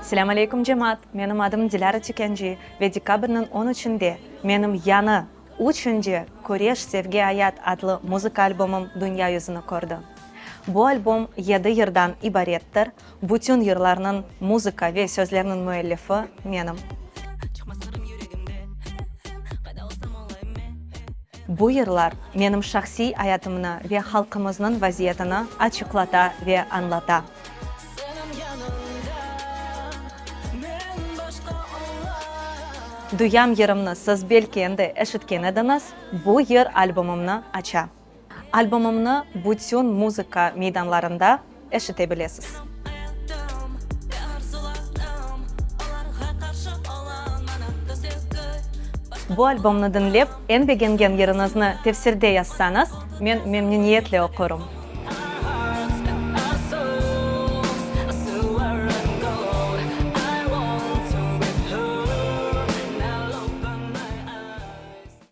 Selâm aleyküm, cemaat! Menim adım Dilâra Tükânci ve dekabrniñ on üçünde menim yañı, üçünci Küreş, sevgi, ayat adlı muzıka albomım dünya yüzüni kördi. Bu albom yedi yırdan ibarettir, bütün yırlarnıñ muzıka ve sözlerniñ müellifi menim. Bu yırlar menim şahsiy ayatımnı ve halqımıznıñ vaziyetini açıqlata ve añlata. Duyam yırımnı siz belki endi eşitken ediñiz, bu yır albomımnı aça. Albomımnı bütün muzıka meydanlarında eşite bilesiz. Bu albomnı diñlep, eñ begengen yırıñıznı tefsirde yazsañız, men memnüniyetle oqurım.